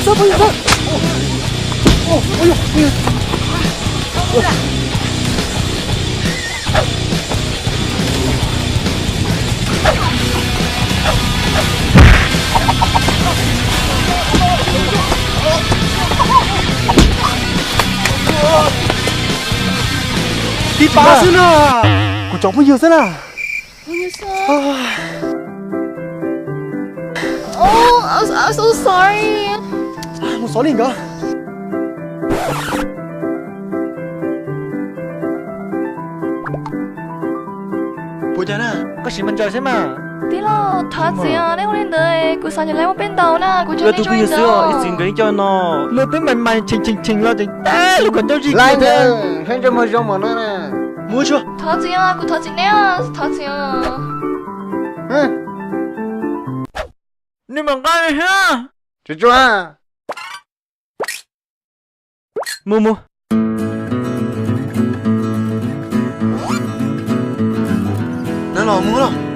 Xwb, phooj ywg xwb. Tib pab xwb na. Kuv cov phooj ywg xwb na. Oh, I'm, I'm so sorry. Mus xov li nkawd. Puas cas na, koj sim mas ntsaws seb mas. Tij laug, thov txim os, nej ua li ntawd kuv xav tias lawv muaj peb ntau na, kuv tsis yog tus phooj ywg xwb os, ib txwm nkawd ib co no. Luag twb mas mas cheem cheem cheem los tseem tag lub kom ncauj zig kiag thiab. Mus tsuag. Thov txim os, kuv thov txim nej, thov txim os. Nej mam nqa thiab. Mus mus. Na los mus los.